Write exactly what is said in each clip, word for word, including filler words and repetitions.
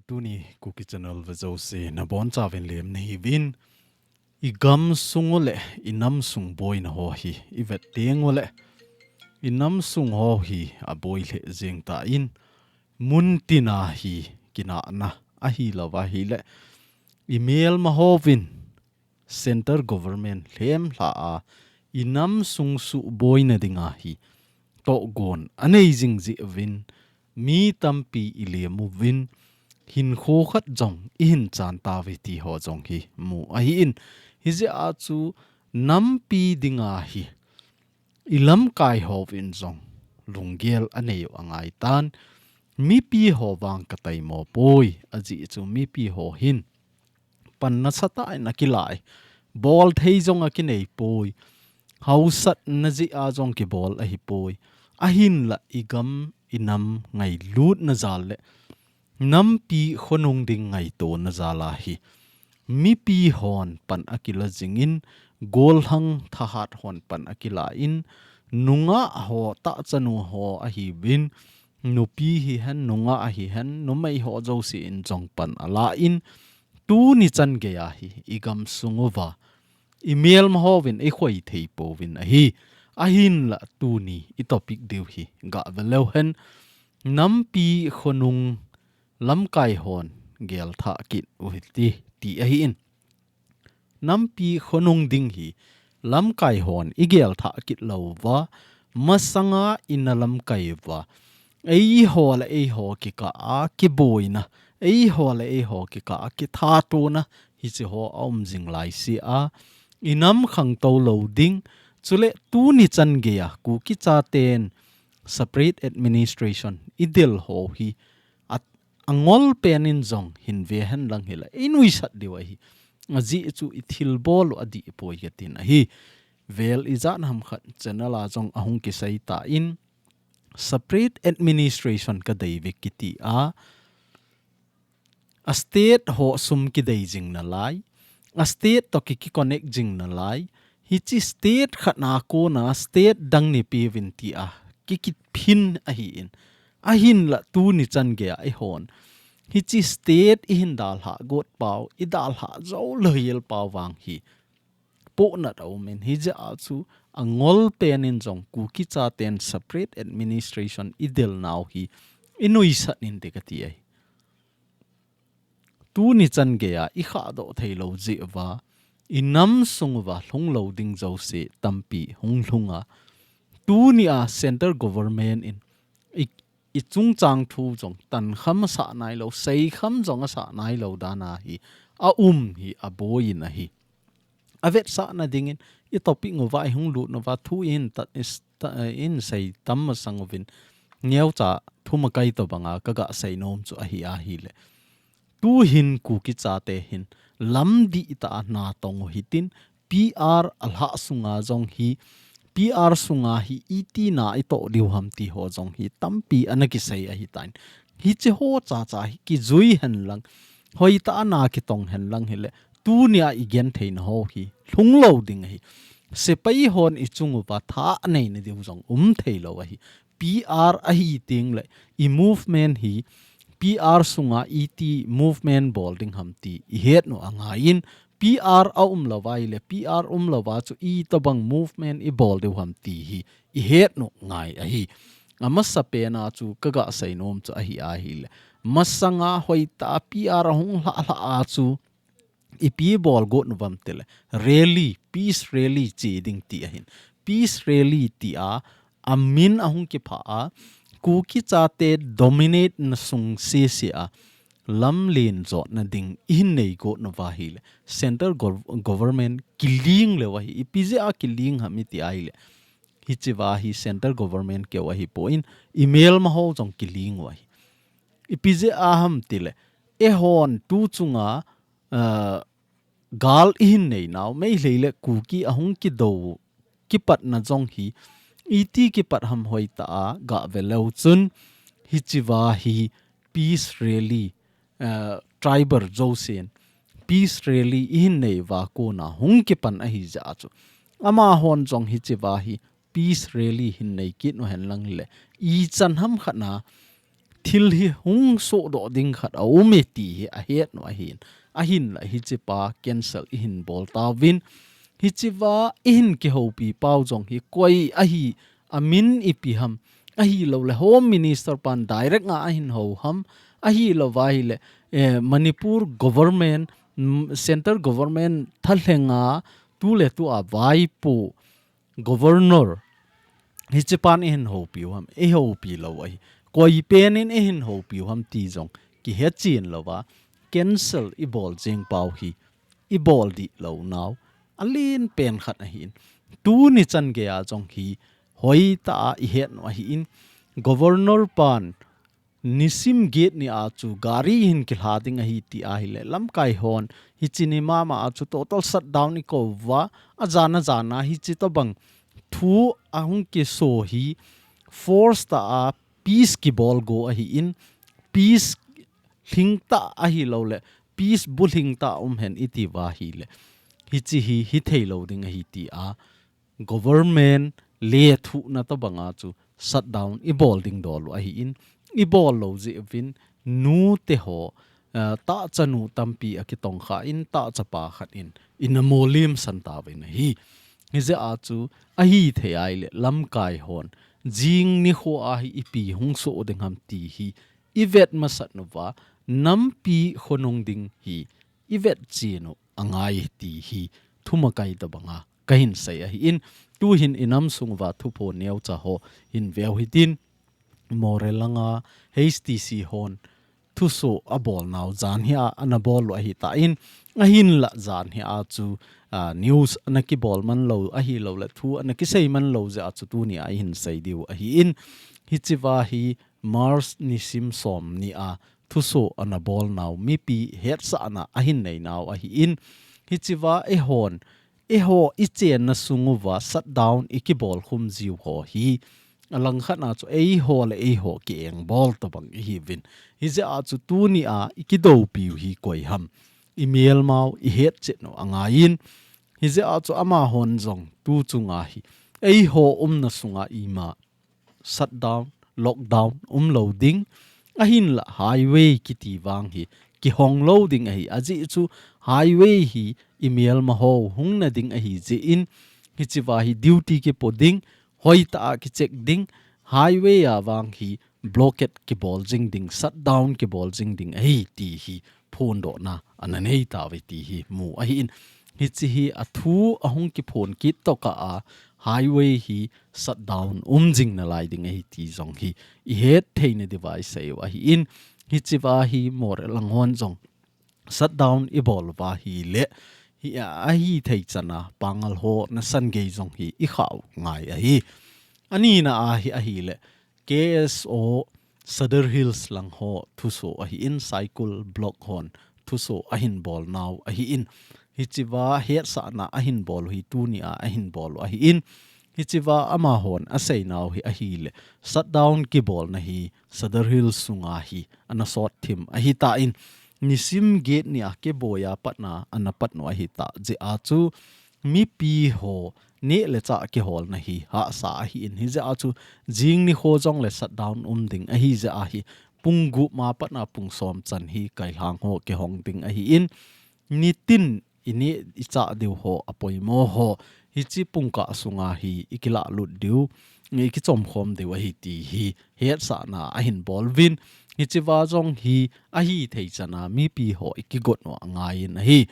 Tuni Kuki Channel ve jouse nabonchauvin lemna hiuvin, i gamsung u le i namsung boina ho hi i vet teng u le, i namsung ho hi aboi lheh jeng tan, muntina hi kinahna ahilouva ahile, i melma hovin Centre Government lhemlha a i namsung suhboina dinga hi tohgon anei jing jeh uvin, mi tampi i lem uvin, hinkho khat jong i hin chan tauve ti ho jong hi mu ahin, hijeh a chu nampi dinga hi i lamkai hovin jong lunggel anei u angaitan, mipi ho vang ka taimo poi, ajeh chu mipi ho hin pan nasatah in akilai, bol thei jong akinei poi, hausatna jeh a jong kibol ahipoi, ahinla i gam i nam ngailutna jal le nampi khonung ding ngaitona jal a hi mipi hon pan akila jingin, gollhang thahat hon pan akila in, nungah ho, tahchanu ho ahiuvin, nupi hihen, nungah hihen, numei ho jouse in jong pan ala in, tuni chan geiya hi i gamsung uva i melma hovin i khoi thei pouvin ahi. Ahinla tuni i topic diu hi gah ve leu hen, nampi khonung lamkai hon gelthah kit u hite, ti ahin. Nampi khonung ding hi lamkai hon i gelthah kit louva, masanga i na lamkai uva, eiho le eiho kikah a kiboina, eiho le eiho kikah a kithatona, hiche ho aum jing laise a, i nam khangtou lou ding, chule tuni chan geiya Kuki chaten separate administration i del ho hi a, angol pen in jong hin ve hen lang hile i nuisat diu ahi. Ajeh chu i thilbol u adih poi katin ahi. Vel ijat ham khat channel a jong ahung kisei tan, separate administration kadei uve kiti a, a state ho sum kidei jing nalai, a state toh ki, ki connect jing nalai, hiche state khat na kona state dang nei peuvin tia ki, kiphin ahin. Ahinla tuni chan geiya eihon hiche state i hin dalhah got pau, i dalhah jou lou hel pau vang hi pohnat aumin, hijeh a chu angol pen in jong Kuki chaten separate administration i del nau hi i nuisat inte kati ahi. Tuni chan geiya i khahdoh thei lou jeh uva, i nam sung uva lhung lou ding jouse tampi hung lhung a, tuni a Centre Government in i, i chungchang thu jong tan kham asah nai lou, sei kham jong asah nai lou dan a hi a um hi aboi in ahi. A vetsahna dingin i topic uva i hung lut nauva thu in ta, is, ta, in sei tam masang uvin, neocha thumakai tobanga ka gah sei nom chu ahi ahile, tu hin Kuki chate hin lam dihtah a natong u hitin, P R a lhah sunga jong hi, P R sunga hi iti na i toh diu ham ti ho jong hi tampi ana kisei ahitan. Hiche ho chacha hi kijui hen lang, hoitah a na kitong hen lang hile, tunia i genthei na ho hi lhung lou ding ahi. Sepai hon i chung uva tha anei na diu jong um thei lou ahi. P R ahi teng le i movement hi P R sunga iti movement bol ding ham ti i het u angai in, P R a um lou ahile, P R um louva chu itobang movement i bol diu ham ti hi i het u ngai ahi. Amasa pena chu ka gah sei nom chu ahi ahile, masanga hoitah a P R ahung lhah lhah a chu ipi bol got uvam tile, rally, peace rally che ding ti ahin. Peace rally tia a min ahung kiphah a, Kuki chate dominate na sung sese a, lamlen jotna ding i hin nei got uva ahile, Centre gov-, Government kiling leu ahi. Ipi jeh a kiling ham iti ahile, hichea hi Centre Government keu ahipoi, i melma ho jong kiling u ahi. Ipi jeh a ham tile, eihon tu chunga, ah, gal i hin nei nau, Meitei le Kuki ahung kido kipatna jong hi, iti kipat ham hoitah a gah ve leu chun, hichea hi peace rally, ah, tribal jousen peace rally i hin nei uva kona hung kipan ahi jeh a chu, amahon jong hichea hi peace rally hin nei kit u hen lang le, ichan ham khat na thil hi hung sohdoh ding khat a um e ti hi ahet u ahin. Ahinla hichepa cancel ihin bol tauvin. Hichea ihin kihoupi pau jong hi koi ahi, amin ipi ham. Ahilouleh Home Minister pan direct a ahin hou ham. Ahilouva ahileh, eh, Manipur government, mm, center government thalhenga tuletua vaipo governor hichepan eihin houpiu ham, eihoupi lou ahi. Koi penin eihin houpiu ham ti jong kihechen louva, cancel ibol jeng pau hi, ibol dih lou nau alen pen khat ahin. Tuni chan geiya jong hi hoitah a ihet u ahin, governor pan nisim get nia chu gari hin kilha ding ahi ti ahileh, lamkai hon hiche ni mama a chu total shutdown ikou uva, ajan ajan a hiche tobang thu ahung kiso hi force tah a peace kibol go ahin, peace lhingtah ahilouleh peace bulhingtah um hen iti uva ahileh, hiche hi hithei lou ding ahi tia government lethuhna tobanga chu shutdown ibol ding dol u ahin, ibol lou jeh uvin nute ho, eh, tahchanu tampi akitongkha in tahchapa khat in ina molimsan tauvin ahi. Hijeh a chu ahithei ahileh lamkai hon jing nikho a hi ipi hung soh ding ham ti hi ivet masat uva, nampi khonung ding hi ivet chen u angai ti hi thumakai tobanga kahin sei ahin, tuhin inam sung uva thuphon neocha ho hin veu hitin, Moreh langa H T C hon thuso abol nau jan hia ana bol u ahitan, ahinla jan hia chu, ah, news ana kibol man lou ahilouleh thu ana kisei man lou jeh a chu tunia eihin sei diu ahin, hichea hi March nisim som nia thuso ana bol nau mipi hetsahna ahin nei nau ahin, hichea eihon, eiho ichenna sung uva shutdown ikibol khum jiu ho hi, alangkhat a chu eiho le eiho kiengbol tobang ihiuvin. Hijeh a chu tunia ikidoupiu hi koi ham, imelmau ihetchen u angaiyin. Hijeh a chu amahon jong tu chunga hi eiho umna sunga ima shutdown, lockdown um lou ding. Ahinla highway kiti vang hi kihong lou ding ahi. Ajeh chu highway hi imelma ho hungna ding ahi jeh in, hichea hi duty kipo ding, hoitah a kicheck ding, highway a vang hi blockade kibol jing ding, shutdown kibol jing ding ahi ti hi phondohna ana nei tauve ti hi mu ahin. Hiche hi athu ahung kiphon kit tokah a highway hi shutdown um jing nalai ding ahi ti jong hi ihet theina diuva isei u ahin. Hichea hi Moreh lang hon jong shutdown ibol uva ahileh, hi a, ahithei chana Pangal ho nasan gei jong hi ikhau ngai ahi. Anina a hi ahileh, K S O Sadar Hills lang ho thuso ahin, Saikul block hon thuso ahin bol nau ahin. Hichea hetsahna ahin bol u hi tunia ahin bol u ahin. Hichea amahon asei nau hi ahileh, shutdown kibolna hi Sadar Hills sunga hi ana sot thim ahitan, nisim get nia kiboi a patna ana pat u ahita jeh a chu mipi ho neh le chah kiholna hi hahsa ahin, hijeh a chu jing nikho jongle shutdown um ding ahi jeh a hi pung gup ma patna pung som chan hi kailhang ho kihong ding ahin, nitin ineh ichah diu ho apoimo ho hiche pungkah sunga hi ikilah lut diu, ikichom khom diu ahi ti hi hetsahna ahin bol uvin. Hichea jong hi ahithei chana mipi ho ikigot u angaiyin ahi.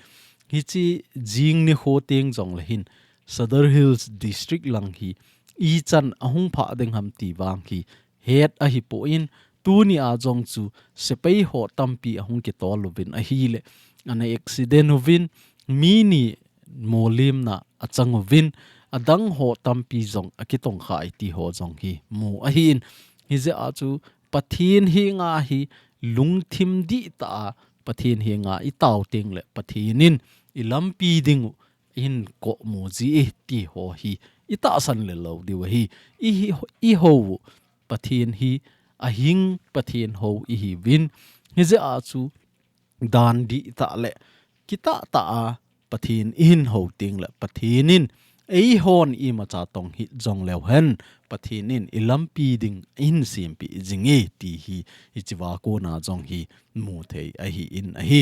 Hiche jing nikho teng jongle hin Sadar Hills District lang hi ichan ahung phah ding ham ti vang hi het ahipon, tunia jong chu sepai ho tampi ahung kitol uvin ahileh, ana accident uvin, mi ni molimna achang uvin, adang ho tampi jong akitongkha e ti ho jong hi mu ahin. Hijeh a chu Pathen henga hi lungthim dihtah a Pathen henga itao tengleh Pathen in ilampi ding u hin komu ji e ti ho hi itahsan le lou diu ahi. I hi, ihou Pathen hi ahing Pathen hou ihiuvin. Hijeh a chu dan dihtah le kitah tah a Pathen ihin hou tengleh Pathen in eihon imacha tong hih jongleu hen, Pathen in ilampi ding ahin sempeh jing e ti hi, hichea kona jong hi mu thei ahin ahi.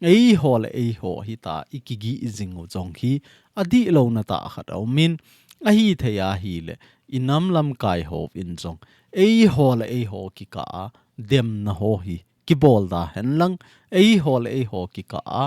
Eiho le eiho hita ikigih jing u jong hi adihlouna tah khat aumin, ahithei ahile inam lamkai hon jong eiho le eiho kikah a demna ho hi kibol da henlang, eiho le eiho kikah a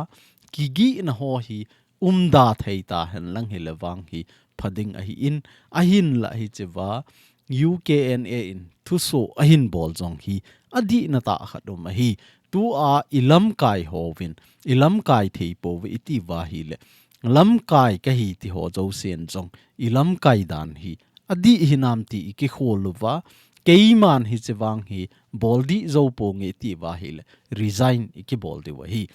kigihna ho hi umda thei ta henlang hile vang hi pha ding ahin, ahinla hichea U K N A in thuso ahin bol jong hi adihna tah khat um ahi. Tua ilamkai hon, ilamkai thei pouve iti uva ahile, lamkai kahi ti ho jousen jong ilamkai dan hi adih hinam ti ikikhol uva, keiman hiche vang hi bol dih jou ponge iti uva ahile, resign ikibol diu ahi.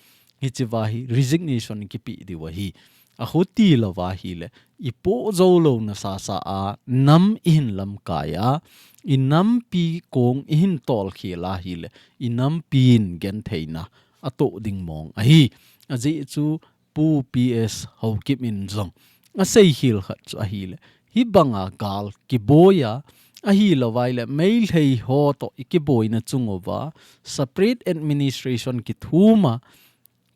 Hichea hi resignation ikipeh diu ahi. Achuti louva ahile, ipoh jou louna sasa a nam ihin lamkai a, inampi kong ihin tolkhel ahile, inampin gentheina atoh ding mong ahi. Ajeh chu Pu P S Haokip in jong aseikhel khat chu ahile, hibanga gal kiboi a, ahilouva ahile Meitei ho toh ikiboina chung uva separate administration kithum a,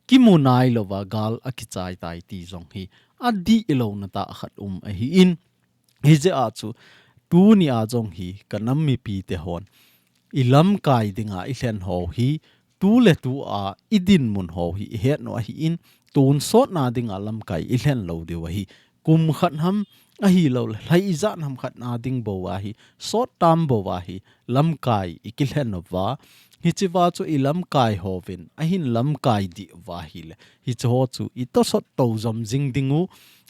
kimu nailouva gal akichai tai ti jong hi adihlouna tah khat um ahin, hijeh a chu tunia jong hi ka nam mipite hon ilamkai dinga ilhen ho hi, tuletua idinmun ho hi ihet u ahin, tonsotna dinga lamkai ilhen lou diu ahi. Kum khat ham ahilouleh lha ijat ham khat na ding bou ahi, short term bou ahi, lamkai ikilhen uva. Hichea chu ilamkai hon ahin lamkai dih uva ahile, hiche ho chu itosot tou jom jing ding u,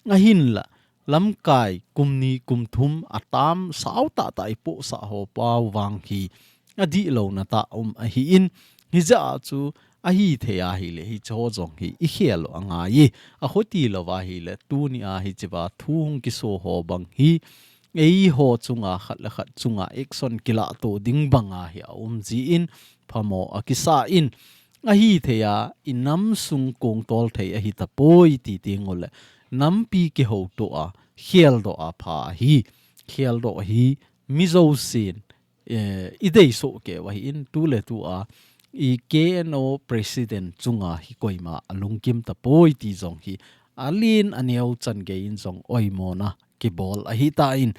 ahinla lamkai kum ni kum thum a term sao tahtah ipohsah ho pau vang hi adihlouna tah um ahin, hijeh a chu ahithei ahile hiche ho jong hi ikhel u angai e. Achuti louva ahile tunia hichea thu hung kiso ho bang hi eiho chunga khat le khat chunga action kilahto ding banga hi aum jin phamo akisa in, ahithei a inam sung kongtol thei ahitapoi ti teng uleh nampi kihoutoh a kheldoh a pha ahi. Kheldoh hi mi jousen, eh, idei soh kei u ahin, tuletua i K N O president chunga hi koima alungkim tapoi ti jong hi alen aneo chan geiyin jong oimona kibol ahitan,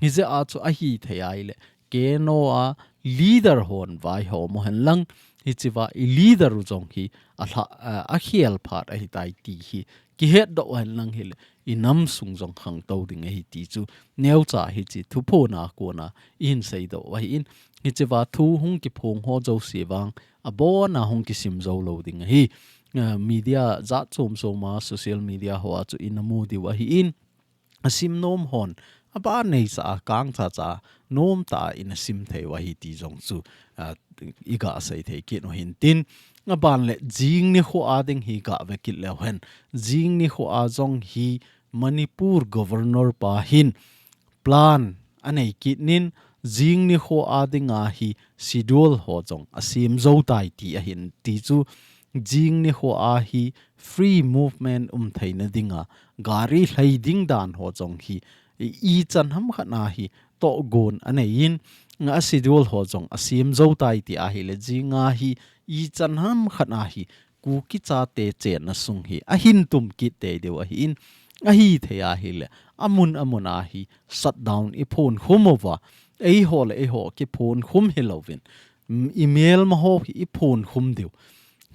hijeh a chu ahithei ahile K N O a leader hon vaihom u henlang, hichea i leader u jong hi alha, a, akhel phat ahitai ti hi kihetdoh u henlang hile inam sung jong khangtou ding ahi ti chu neocha hiche thuphona kona ihin seidoh u ahin, hichea thu hung kiphong ho jouse vang abona hung kisim jou lou ding ahi. A, media jat chom choma social media hoa chu ina mu diu ahin, asim nom hon aban neisa a kang chacha nomtah a ina sim thei u ahi ti jong chu, a, iga sei thei kit u hintin, aban le jing nikho a ding hi gave kit leu hen, jing nikho a jong hi Manipur Governor pa hin plan anei kit nin, jing nikho a dinga hi schedule ho jong asem jou tai ti ahin ti chu, jing nikho a hi free movement um theina dinga gari lhai ding dan ho jong hi ichan ham khat na hi tohgon anei in, a schedule ho jong asem jou tai ti ahile jinga hi ichan ham khat na hi Kuki chate chenna sung hi ahin tum kit tei diu ahin, ahithei ahile amun amun a hi shutdown iphon khum uva, eiho le eiho kiphon khum hilouvin, mm, imelma ho hi iphon khum diu.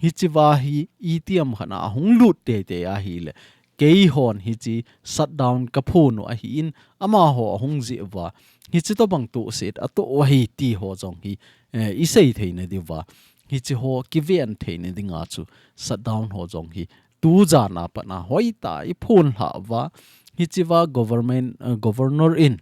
Hichea hi itiham khat na ahung lut tei tei ahile keihon hiche shutdown kaphon u ahin, amaho ahung jeh uva hiche tobang tohset atoh u ahi ti ho jong hi, eh, isei theina diuva, hiche ho kiven theina dinga chu shutdown ho jong hi tujan a pat na hoitah a iphon lhah uva, hichea government, eh, Governor in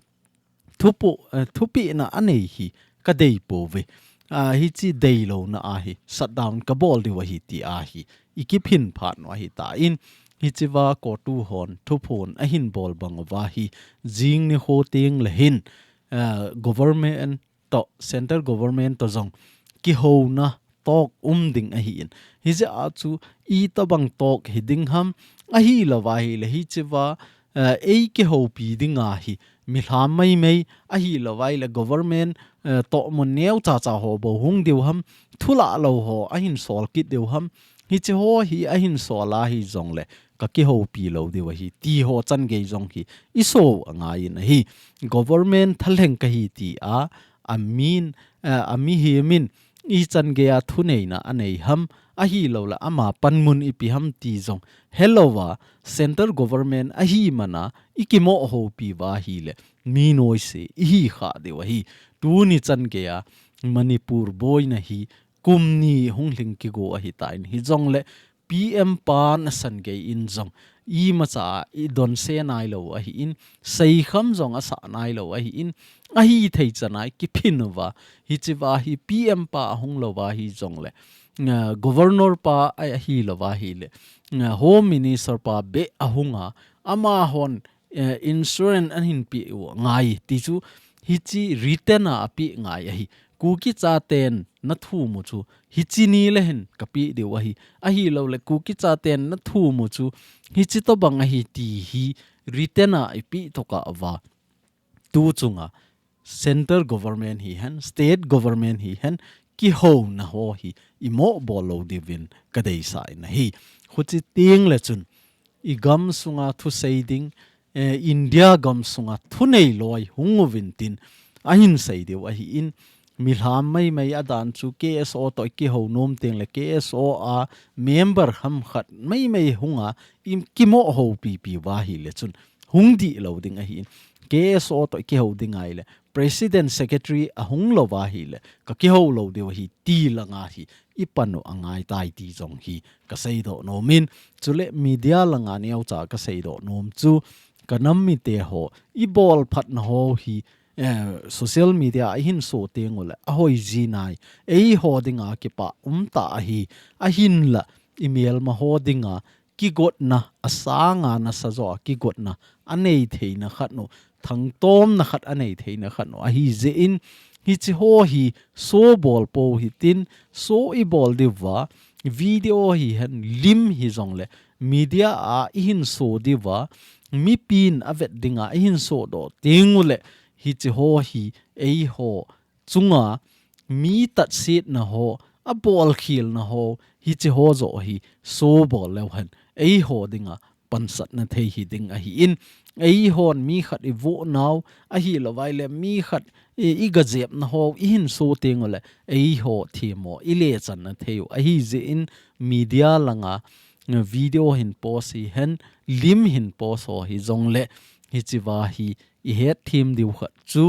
thupoh, eh, thupehna anei hi kadei pouve. A, hiche deilouna a hi shutdown kabol diu ahi ti a hi ikiphin phat u ahitan, hichea CoTU hon thuphon ahin bol bang uva hi jing nikho teng le hin, eh, government toh, central government toh jong kihouna talk um ding ahin. Hijeh a chu itobang talk hiding ham, ahilouva ahile hichea, eh, eikihoupi dinga hi, milham maimai, ahilouva ahile government, eh, tohmun neocha cha ho bou hung diu ham, thulah lou ho ahin sol kit diu ham, hiche ho hi ahin sol ahi jongle, kakihoupi lou diu ahi, ti ho changei jong hi, iso angaiyin ahi. Government thalheng kahi tia, amin, eh, amihem in, ichan geiya thuneina anei ham, ahilouleh ama panmun ipi ham ti jong helouva, central government ahi mana, ikimoh houpi uva ahile, mi noise ihi kha diu ahi. Tuni chan geiya Manipur boina hi kum ni hung lhing kigo ahitan, hijongle P M pa nasan geiyin jong imacha idonse nailou ahin, seikham jong asa nailou ahin, ahithei chana kiphin uva, hichea hi P M pa ahung louva hijongle, ah, Governor pa ahilouva ahile, ah, Home Minister pa beh ahunga, amahon, eh, insurance ahin peh u ngai, ti chu hiche written a apeh ngai ahi. Kuki chaten nathu mu chu hiche ni le hin kapeh diu ahi. Ahilouleh Kuki chaten nathu mu chu hiche tobang ahi ti hi written a ipeh tokah uva, tu chunga central government hihen, state government hihen, kihouna ho hi imoh bol lou diuvin kadeisah in ahi. Hiche tengle chun, igam sunga thusei ding, eh, India gam sunga thunei loi hung uvin tin ahin sei diu ahin, milham maimai adan chu K S O toh ikihou nom tengle K S O a member hamkhat maimai hunga ikimoh houpi pi uva ahile chun hung dih lou ding ahin, K S O toh ikihou ding ahile President Secretary ahung louva ahile kakihou lou diu ahi ti langa hi ipan u angaitai ti jong hi kaseidoh nomin, chule media langa neocha kaseidoh nom chu kanam mite ho, ibolphatna ho hi, eh, social media a ihin so tenguleh ahoi jinai, eiho dinga kipah umtah ahi, ahinla imelma ho dinga kigotna, asanga nasa joh a kigotna anei theina khat u, thangtomna khat anei theina khat u ahi jeh in, hiche ho hi so bol pou hitin, so ibol diuva, video hihen, lim hijongle media a ihin so diuva, mipin avet dinga ihin sodoh tenguleh, hiche ho hi eiho chunga mi tatsetna ho, abolkhelna ho, hiche ho joh hi so bol leuhen, eiho dinga pansatna thei hiding ahin, eihon mi khat ivoh nau, ahilouva ahile mi khat i, igajepna ho ihin so tenguleh eiho themmo ilechanna thei u ahi jeh in, media langa video hin post hihen, lim hin post ho hijongle, hichea hi ihetthem diu khat chu,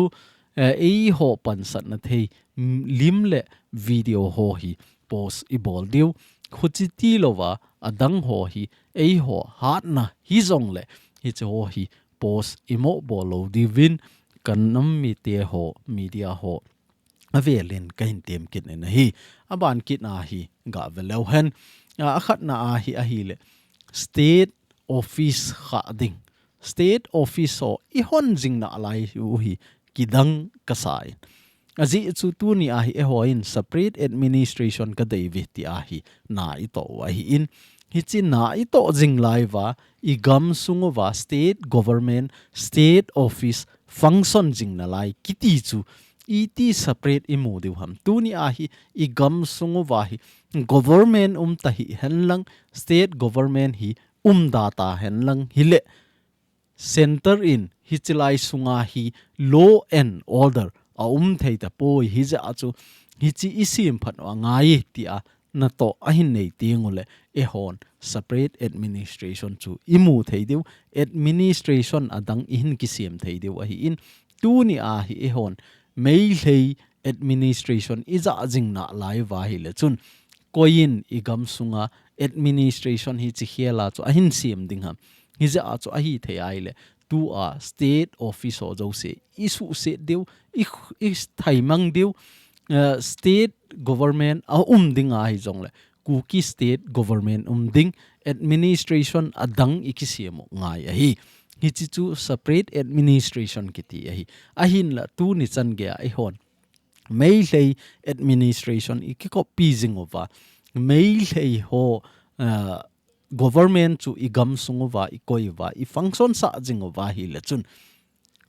eh, eiho pansatna thei, mm, lim le video ho hi post ibol diu. Hiche tilouva, adang ho hi eiho hatna hijongle, hiche ho hi post imoh bol lou diuvin, kanam mite ho, media ho avelin kahin temkit in ahi. Aban kit a hi gave leuhen. A, akhatna a hi ahile, state office kha ding. State office ho ihon jing nalai u hi kidang kasa in. Ajeh chu tuni a hi eihon separate administration kadei uve tia hi na itoh u ahin. Hiche na itoh jing lai uva, igam sung uva state government, state office function jing nalai kiti chu iti separate imu diu ham. Tuni a hi igam sung uva hi government umta hihen lang, state government hi umda tahen lang hile, center in hichelai sunga hi law and order aum thei tapoi, hijeh a chu hiche isemphat u angai tia natoh ahin nei tenguleh, eihon separate administration chu imu thei diu, administration adang ihin kisem thei diu ahin, tuni a hi eihon Meitei administration ija jing nalai uva ahile chun, koiyin igam sunga administration hiche khela chu ahin sem ding ham. Hijeh a chu ahithei ahile, tua state office ho jouse isuhset diu, i, ithaimang diu, eh, state government aum ding ahijongle, Kuki state government um ding, administration adang ikisem u ngai ahi. Hiche chu separate administration kiti ahi. Ahinla tuni chan geiya eihon Meitei administration ikikoppi jing uva, Meitei ho, ah, government chu i gamsung uva, i koi uva, i function sah jing uva ahile chun,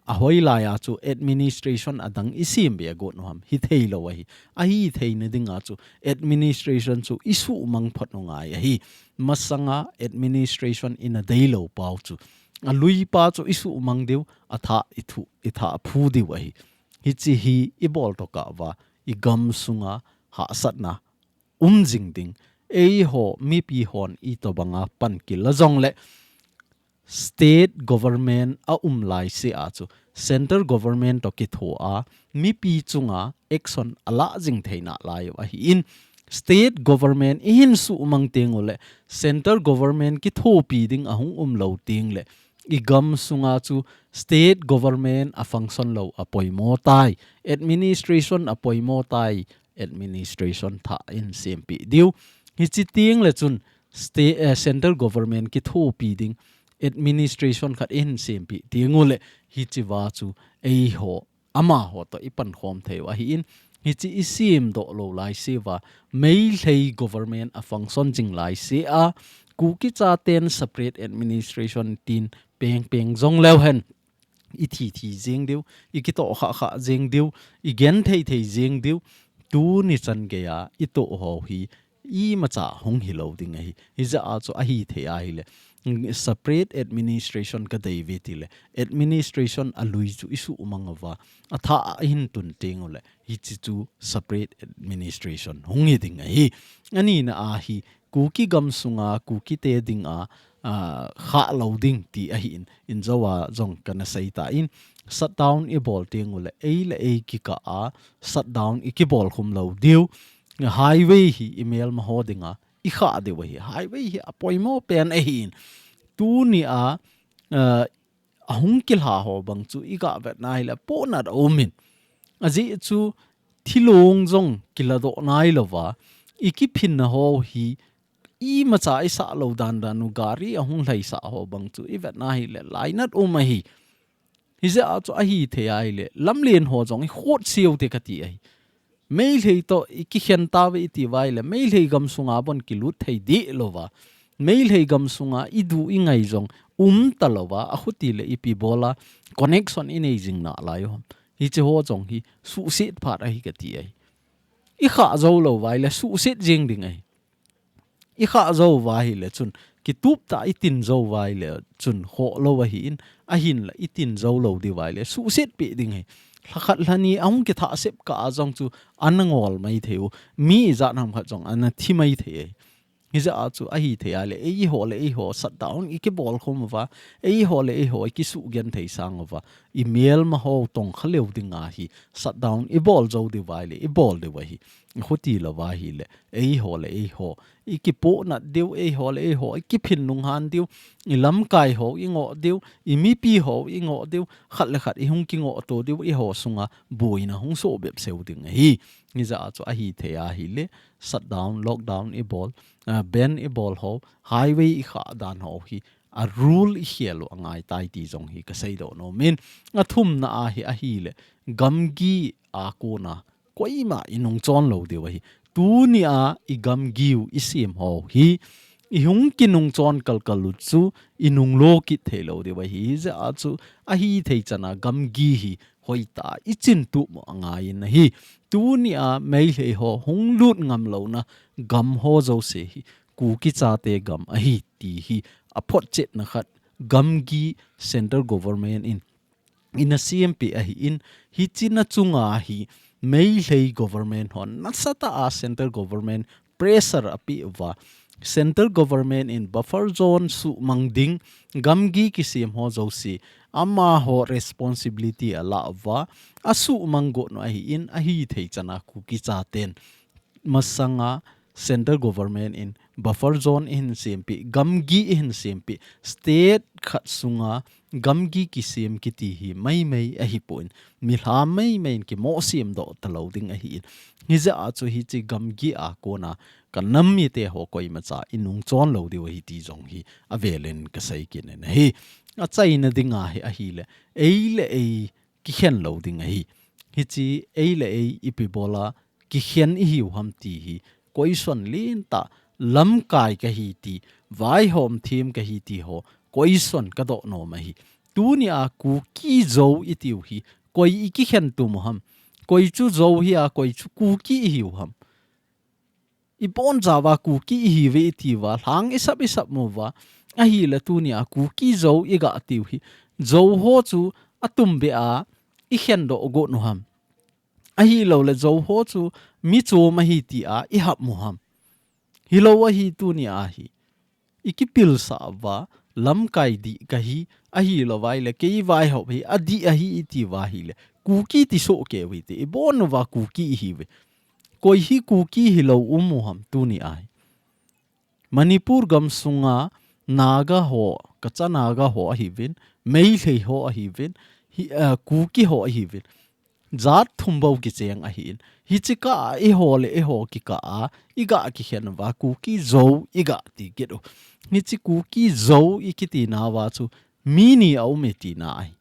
ahoilai a chu administration adang i sem be a got u ham, hithei lou ahi. Ahitheina dinga chu administration chu i suhmang phot u ngai ahi. Masanga administration ina deilou pau chu, alui pa chu i suhmang diu, athah i thu, i thah phu diu ahi. Hiche hi i bol tokah uva, i gamsunga hahsatna um jing ding. Eiho mipi hon itobanga pan kila jongle, state government a um laise a chu, central government toh kitho a, mipi chunga action alah jing thei nalai u ahin, state government i hin suhmang teng ule, central government kithopi ding ahung um lou teng le, i gamsunga chu state government a function lou a poimo tai, administration a poimo tai, administration thah in sempeh diu. Hiche teng le chun state, eh, central government kithopi ding administration khat i hin sempeh teng ule, hiche va chu eiho amaho toh i pankhom thei u ahin, hiche i semdoh lou laise uva, Meitei government a function jing laise a, Kuki chaten separate administration tin pengpeng jong leu hen, i thi thi jeng diu, i kitoh khah khah jeng diu, i gen thei thei jeng diu, tuni chan geiya i toh ho hi imacha hung hilou ding ahi. Hijeh a chu ahithei ahile, separate administration kadei uve tile, administration alui chu i suhmang uva, athah a i hin tun teng ule, hiche chu separate administration hung hi ding ahi. Anina a hi, Kuki gamsunga, Kuki te dinga, ah, khah lou ding ti ahin, injo a jong kana sei tan, shutdown i bol teng ule, ei le ei kikah a, shutdown i kibol khum lou diu, highway hi i melma ho dinga i khah diu ahi. Highway hi apoimo pen ahin. Tuni a, eh, ahung kilha ho bang chu i gah vetna hile pohnat aumin. Ajeh chu thilong jong kiladoh nailouva, i kiphinna ho hi imacha i sah lou dan dan u gari ahung lhaisah ho bang chu i vetna hile lainat um ahi. Hijeh a chu ahithei ahile, lamlen ho jong i khot siu te kati ahi. Meitei toh i kikhen tauve i ti uva ahile, Meitei gamsunga bon kilut thei deh louva, Meitei gamsunga i du i ngai jong um talouva, akhuti le ipi bola connection i nei jing nalai u ham. Hiche ho jong hi suhset phat ahi kati ahi. I khah jou lou uva ahile suhset jeng ding ahi. I khah jou uva ahile chun, kitup tah i tin jou uva ahile chun, khoh lou ahin, ahinla i tin jou lou diu ahile, suhset peh ding ahi. Lhakhat lhani ahung kithah sep kah a jong chu, ana ngol mai thei u, mi ijat ham khat jong ana thi mai thei ahi. Hijeh a chu ahithei ahile, eiho le eiho shutdown i kibol khum uva, eiho le eiho i kisuh genthei sang uva, i melma ho tongkha leu dinga hi shutdown i bol jou diu ahile, i bol diu ahi. Khuti louva ahile, eiho le eiho i kipohnat diu, eiho le eiho i kiphin lunghan diu, i lamkai ho i ngoh diu, i mipi ho i ngoh diu, khat le khat i hung kingoh to diu, eiho sunga boina hung soh bep seu ding ahi. Hijeh a chu ahithei ahile, shutdown, lockdown i bol, ah, ban i bol ho, highway i khah dan ho hi, a rule i khel u angai tai ti jong hi ka seidoh nomin. Athumna a hi ahile, gamgi a kona koima i nungchon lou diu ahi. Tuni a i gamgi u i sem ho hi, i hung kinungchon kalkal u chu i nunglo kit thei lou diu ahi. Hijeh a chu ahithei chana gamgi hi hoitah a i chin tup u angai in ahi. Tuni a Meitei ho hung lut ngam louna gam ho jouse hi Kuki chate gam ahi ti hi aphotchetna khat gamgi central government in ina sempeh ahin, hiche na chunga hi Meitei government hon nasatah a central government pressure apeh uva, central government in buffer zone suhmang ding, gamgi kisem ho jouse, amaho responsibility ala uva, asuhmang got u ahin, ahithei chana Kuki chaten masanga central government in buffer zone i hin sempeh, gamgi i hin sempeh, state khat sunga gamgi kisem kiti hi maimai ahipon, milham maimai in kimoh semdoh talou ding ahin. Hijeh a chu hiche gamgi a kona ka nam mite ho koimacha i nungchon lou diu ahi ti jong hi avelin ka sei kit in ahi. Achaina dinga hi ahile, ei le ei kikhen lou ding ahi. Hiche ei le ei ipi bola kikhen i hiu ham ti hi question lentah lamkai kahi ti, vaihom them kahi ti ho, koison kadoh nom ahi. Tunia Kuki Zo itiu hi, koi ikikhen tum u ham? Koi chu Zo hi a, koi chu Kuki ihiu ham? Ibonchauva Kuki ihiuve itiuva, lhang isap isap uva, ahile tunia Kuki Zo iga tiu hi, Zo ho chu atumbeh a ikhendoh got u ham? Ahilouleh Zo ho chu michom ahi tia ihap u ham? Hilou ahi tunia hi. Ikipilsah uva, lamkai dih kahi, ahilouva ahile, kei vaihop hi, adih ahi itiuva ahile, Kuki ti sohkei u hite, ibon uva Kuki ihiuve. Koi hi Kuki hilou um u ham tunia hi? Manipur gamsunga Naga ho, Kacha Naga ho ahiuvin, Meitei ho ahiuvin, hi, eh, Kuki ho ahiuvin. Jat thum bou kicheng ahin. Hiche kah a eiho le eiho kikah a, iga kikhen uva Kuki Zo iga ti kit u. Hiche Kuki Zo ikiti nauva chu mi ni aume tina ahi.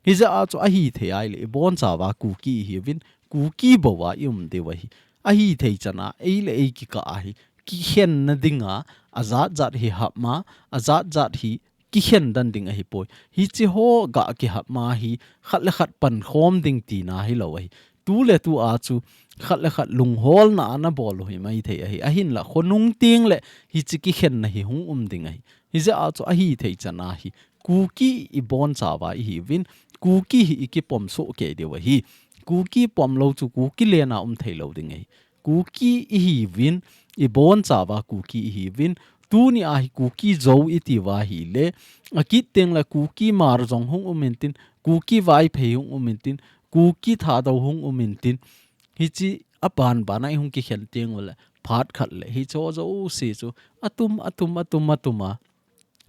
Hijeh a chu ahithei ahile, ibonchauva Kuki ihiuvin, Kuki bou a ium diu ahi. Ahithei chan a, ei le ei kikah a hi, kikhenna dinga, ajat jat hi hap ma, ajat jat hi kikhen den ding ahipoi. Hiche ho ga kihap ma hi, khat le khat pankhom ding tina hilou ahi. Tu le tu a chu, khat le khat lungholna ana bol u hi maithei ahi. Ahinla, khonung teng le, hiche kikhenna hi hung um ding ahi. Hijeh a chu ahithei chan a hi, Kuki ibonchauva ihiuvin, Kuki hi ikipom sohkei diu ahi. Kuki pomlou chu Kuki len a um theilou ding ahi. Kuki ihiuvin, ibonchauva Kuki ihiuvin, tunia hi Kuki Zo itiuva ahile, akit teng le Kuki Hmar jong hung um intin, Kuki Vaiphei hung um intin, Kuki Thadou hung um intin, hiche aban ban a ihung kikhen teng ule, phat khat le, hiche ho jouse chu, atum, atum, atum, atum a,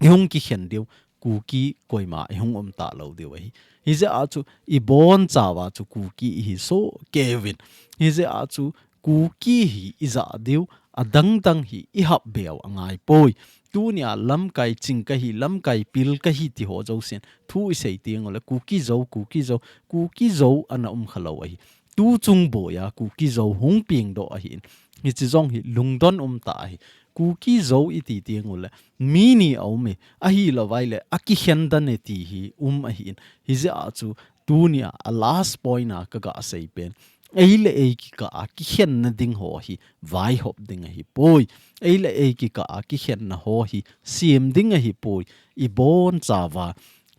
ihung kikhen diu, Kuki koima ihung um talou diu ahi. Hijeh a chu, ibonchauva chu Kuki ihi sohkei uvin. Hijeh a chu, Kuki hi ija diu, adang dang hi ihap beu angaipoi. Tunia lamkai ching kahi, lamkai pil kahi ti ho jousen, thu isei teng ule, Kuki Zo, Kuki Zo, Kuki Zo ana um khalou ahi. Tu chung boia Kuki Zo hung pengdoh ahin. Hiche jong hi lungdon um tah ahi. Kuki Zo iti teng ule, mi ni aume, ahilouva ahile, akikhen den e ti hi um ahin. Hijeh a chu, tunia, a last point a kaga sei pen. Ei le ei kikah a kikhenna ding ho hi, vaihop ding ahipoi. Ei le ei kikah a kikhenna ho hi, sem ding ahipoi. Ibonchauva,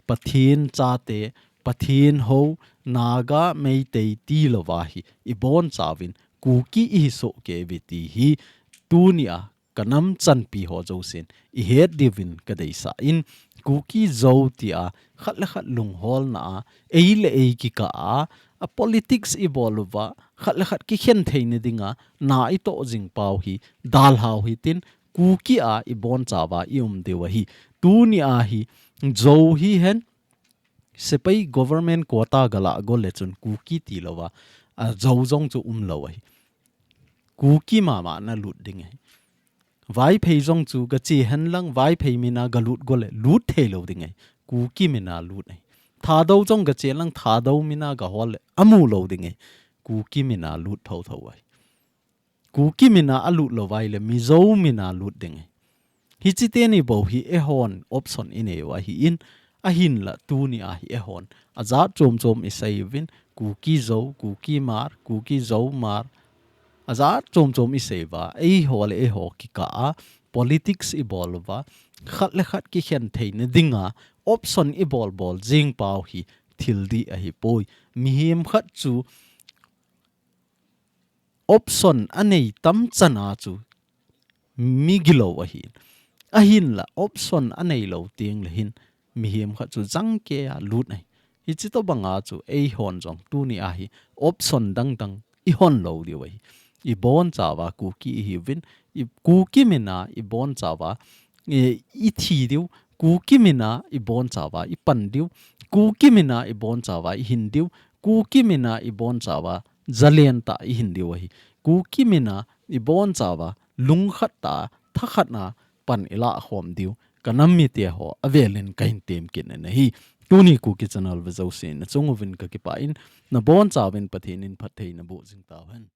Pathen chate, Pathen hou, Naga, Meitei tilouva hi, ibonchauvin, Kuki ihi sohkei uve ti hi, tunia, kanam chanpi ho jousen, ihet diuvin kadeisah in, Kuki Zo tia, khat le khat lungholna a, ei le ei kikah a, a politics ibol uva, khat le khat kikhen theina dinga, na itoh jing pau hi, dalhau hitin, Kuki a ibonchauva ium diu ahi. Tunia hi, Zo hihen, sepai government quota galah go le chun Kuki tilouva, a Zo jong chu umlou ahi. Kuki mama nalut ding ahi. Vaiphei jong chu gache henlang, Vaiphei mina galut go le, lut theilou ding ahi. Kuki mina lut ahi. Thadou jong gache lang, Thadou mina gahol le, amu lou ding ahi. Kuki mina lut thotho ahi. Kuki mina alut louva ahile, Mizo mina lut ding ahi. Hiche teni bou hi eihon option inei u ahin, ahinla tunia hi eihon ajat chom chom isei uvin, Kuki Zo, Kuki Hmar, Kuki Zo Hmar, ajat chom chom isei uva, eiho le eiho kikah a, politics ibol uva, khat le khat kikhen theina dinga, option ibol bol jing pau hi thil dih ahipoi. Mihem khat chu option anei tam chan a chu mi gilou ahin. Ahinla option aneilou teng le hin mihem khat chu jangkei a lut ahi. Hiche tobang a chu eihon jong tunia hi option dang dang ihon lou diu ahi. Ibonchauva Kuki ihiuvin, i Kuki mina ibonchauva, i, ithi diu, Kuki mina ibonchauva ipan diu, Kuki mina ibonchauva ihin diu, Kuki mina ibonchauva jalen tah ihin diu ahi. Kuki mina ibonchauva lungkhat tah, thakhat na pan ilah khom diu. Kanam mite ho, avelin kahin temkit in ahi. Tuni Kuki Channel ve jousen, nachung uvin kakipah in, nabonchauvin Pathen in phatthei naboh jing tauhen.